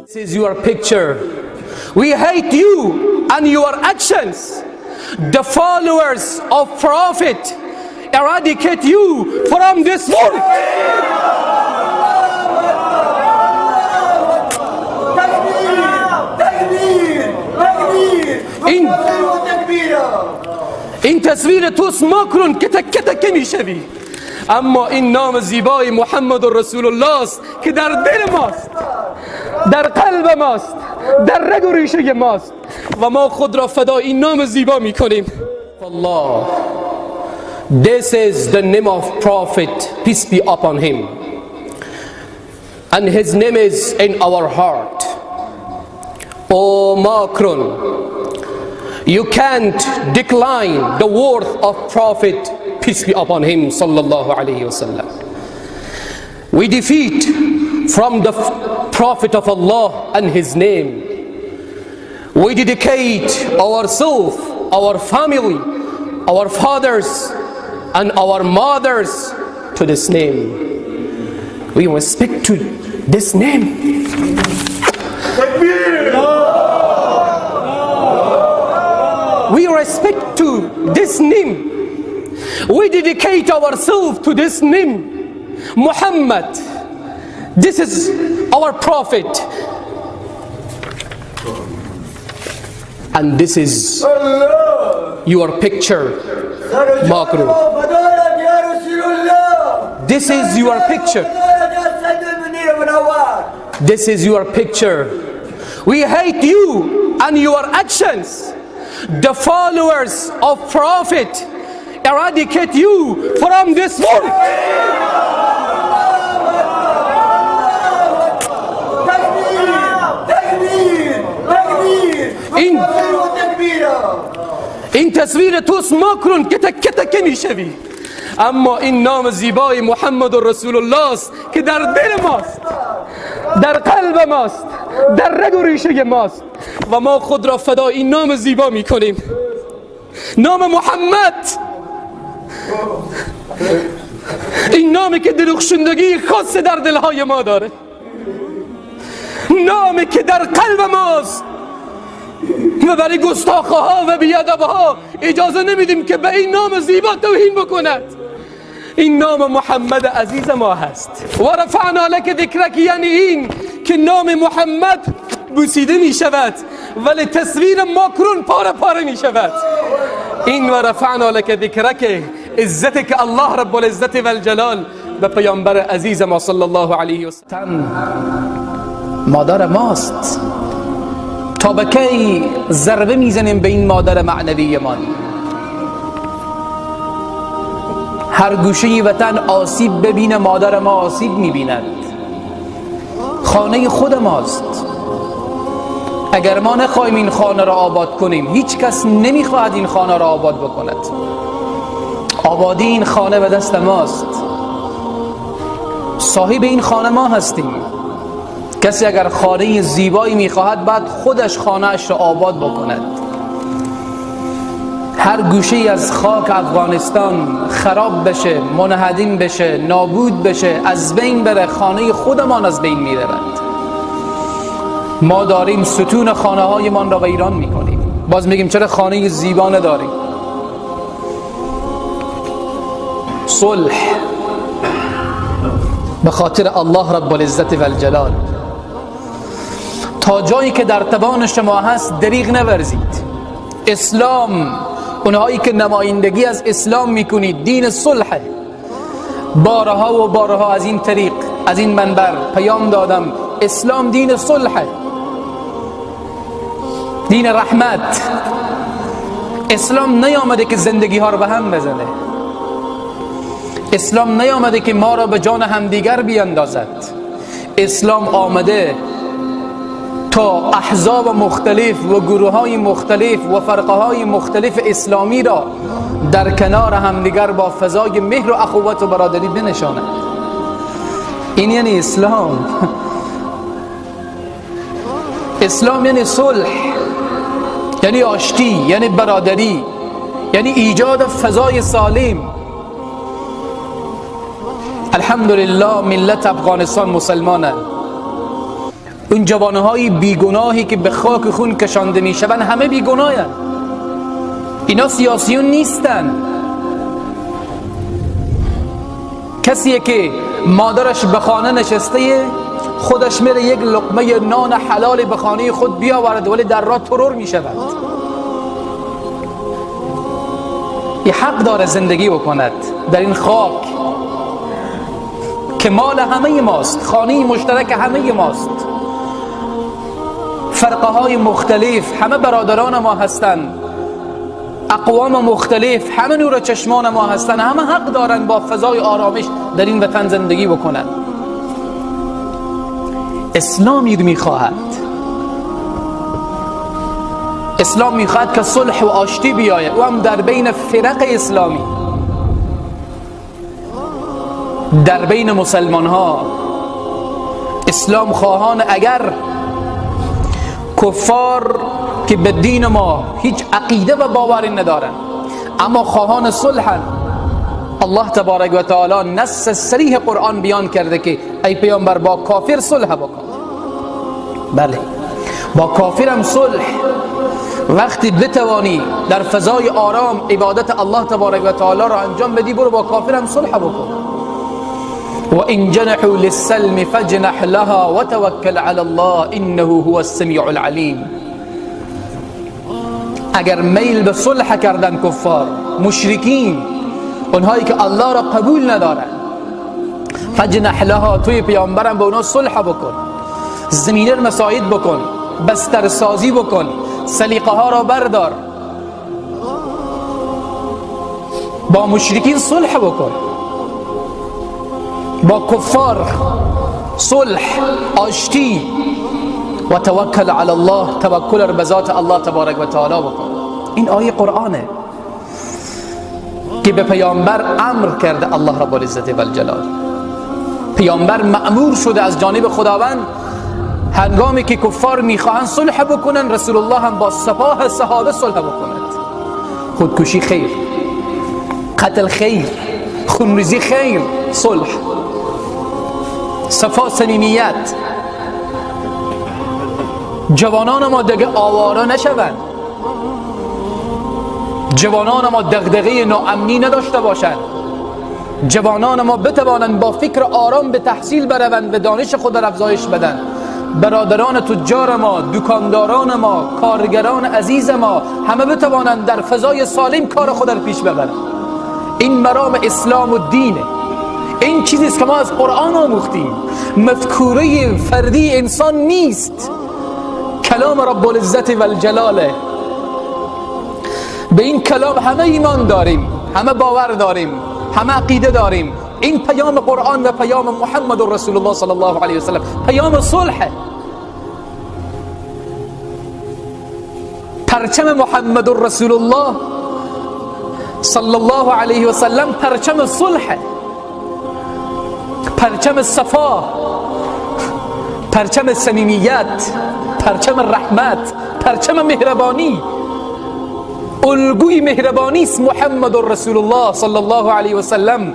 This is your picture. We hate you and your actions. The followers of Prophet eradicate you from this world. این تصویر توست ماکرون که تکه تکه میشوی، اما این نام زیبای محمد رسول الله است که در دل ماست، در قلب ماست، در رگ و ریشه ماست و ما خود را فدا این نام زیبا میکنیم. الله. This is the name of Prophet, peace be upon him, and his name is in our heart. O Macron, you can't decline the worth of Prophet, peace be upon him, sallallahu alayhi wasallam. We defeat from the Prophet of Allah and his name. We dedicate ourselves, our family, our fathers and our mothers to this name. We respect to this name. We respect to this name. We dedicate ourselves to this name, Muhammad. This is our Prophet, and this is your picture, Macron. This is your picture. This is your picture. We hate you and your actions. The followers of Prophet eradicate you from this world. این تصویر توست ماکرون که تکه تکه میشوی، اما این نام زیبای محمد رسول الله است که در دل ماست، در قلب ماست، در رگ و ریشه ماست و ما خود را فدا این نام زیبا میکنیم. نام محمد، این نامی که درخشندگی خاص در دلهای ما داره، نامی که در قلب ماست و برای گستاخه ها و بیادبه ها اجازه نمیدیم که به این نام زیبا توهین بکند. این نام محمد عزیز ما هست. و رفعنا لک ذکرک، یعنی این که نام محمد بوسیده می شود ولی تصویر ماکرون پاره پاره می شود. این و رفعنا لک ذکرک، عزت که الله رب العزت و الجلال به پیامبر عزیز ما صلی الله علیه و سلم. مادر ماست. تا به کی ضربه میزنیم به این مادر معنوی ما؟ هر گوشه وطن آسیب ببینه، مادر ما آسیب میبیند. خانه خود ماست. اگر ما نخواهیم این خانه را آباد کنیم، هیچ کس نمیخواهد این خانه را آباد بکند. آبادی این خانه به دست ماست. صاحب این خانه ما هستیم. کسی اگر خانه زیبایی میخواهد، بعد خودش خانه اش را آباد بکند. هر گوشه از خاک افغانستان خراب بشه، منهدم بشه، نابود بشه، از بین بره، خانه خودمان از بین میرود. ما داریم ستون خانه هایمان را ویران میکنیم. باز میگیم چرا خانه زیبا نداریم؟ صلح به خاطر الله رب العزت و الجلال. تا جایی که در توان شما هست دریغ نورزید. اسلام، اونهایی که نمایندگی از اسلام میکنید، دین صلحه. بارها و بارها از این طریق، از این منبر پیام دادم، اسلام دین صلحه، دین رحمت. اسلام نیامده که زندگی ها رو به هم بزنه. اسلام نیامده که ما را به جان همدیگر بیاندازد. اسلام آمده تا احزاب مختلف و گروه های مختلف و فرقه های مختلف اسلامی را در کنار همدیگر با فضای مهر و اخوت و برادری بنشاند. این یعنی اسلام. اسلام یعنی صلح، یعنی آشتی، یعنی برادری، یعنی ایجاد فضای سالم. الحمدلله ملت افغانستان مسلمانند. اون جوانهای بیگناهی که به خاک خون کشانده میشوند همه بیگناهند. اینا سیاسیون نیستن. کسیه که مادرش به خانه نشسته، خودش میره یک لقمه نان حلال به خانه خود بیاورد، ولی در راه ترور میشود. یه حق داره زندگی بکند در این خاک که مال همه ماست، خانه مشترک همه ماست. فرقه های مختلف همه برادران ما هستند، اقوام مختلف همه نور چشمان ما هستند، همه حق دارند با فضای آرامش در این وطن زندگی بکنند. اسلام میخواهد، اسلام میخواهد که صلح و آشتی بیاید، و هم در بین فرق اسلامی، در بین مسلمان ها. اسلام خواهان اگر کفار که به دین ما هیچ عقیده و باوری ندارن اما خواهان صلحن، الله تبارک و تعالی نص صریح قرآن بیان کرده که ای پیامبر با کافر صلح بکن. بله، با کافرم صلح. وقتی بتوانی در فضای آرام عبادت الله تبارک و تعالی را انجام بدی، برو با کافرم صلح بکن. و ان جنحوا للسلم فاجنح لها وتوکل علی الله انه هو السمیع العلیم. اگر میل به صلح کردن کفار، مشرکین، اونهایی که الله را قبول ندارن، فاجنح لها، توی پیامبرم به اونا صلح بکن، زمینه را مساعد بکن، بستر سازی بکن، سلیقه ها را بردار، با مشرکین صلح بکن، با کفار صلح، آشتی. و توکل علی الله، توکل را به ذات الله تبارک و تعالی بکن. این آیه قرآنه که به پیامبر امر کرده الله رب العزت و الجلال. پیامبر مأمور شده از جانب خداوند، هنگامی که کفار میخواهند صلح بکنن، رسول الله هم با سپاه صحابه صلح بکند. خودکشی خیر، قتل خیر، خونریزی خیر، صلح، صفا، صمیمیت. جوانان ما دیگه آواره نشوند، جوانان ما دغدغه ناامنی نداشته باشند، جوانان ما بتوانند با فکر آرام به تحصیل بروند و دانش خود را افزایش بدن. برادران تجار ما، دکانداران ما، کارگران عزیز ما، همه بتوانند در فضای سالم کار خود را پیش ببرند. این مرام اسلام و دینه. این چیزی است که ما از قرآن آموختیم. مفکوره فردی انسان نیست، کلام رب العزت و الجلاله. به این کلام همه ایمان داریم، همه باور داریم، همه عقیده داریم. این پیام قرآن و پیام محمد رسول الله صلی الله علیه و سلم پیام صلح. پرچم محمد رسول الله صلی الله علیه و سلم پرچم صلح، پرچم صفا، پرچم صمیمیت، پرچم رحمت، پرچم مهربانی. الگوی مهربانی است محمد رسول الله صلی الله علیه و سلم.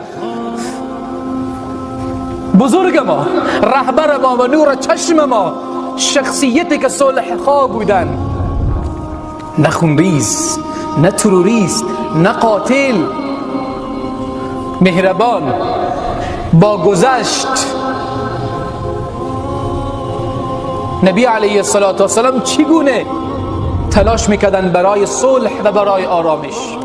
بزرگ ما، رهبر ما و نور چشم ما، شخصیتی که صلح خواه بودن، نه خونریز، نه تروریست، نه قاتل، مهربان. با گذشت نبی علیه الصلاة والسلام چگونه تلاش میکردن برای صلح و برای آرامش.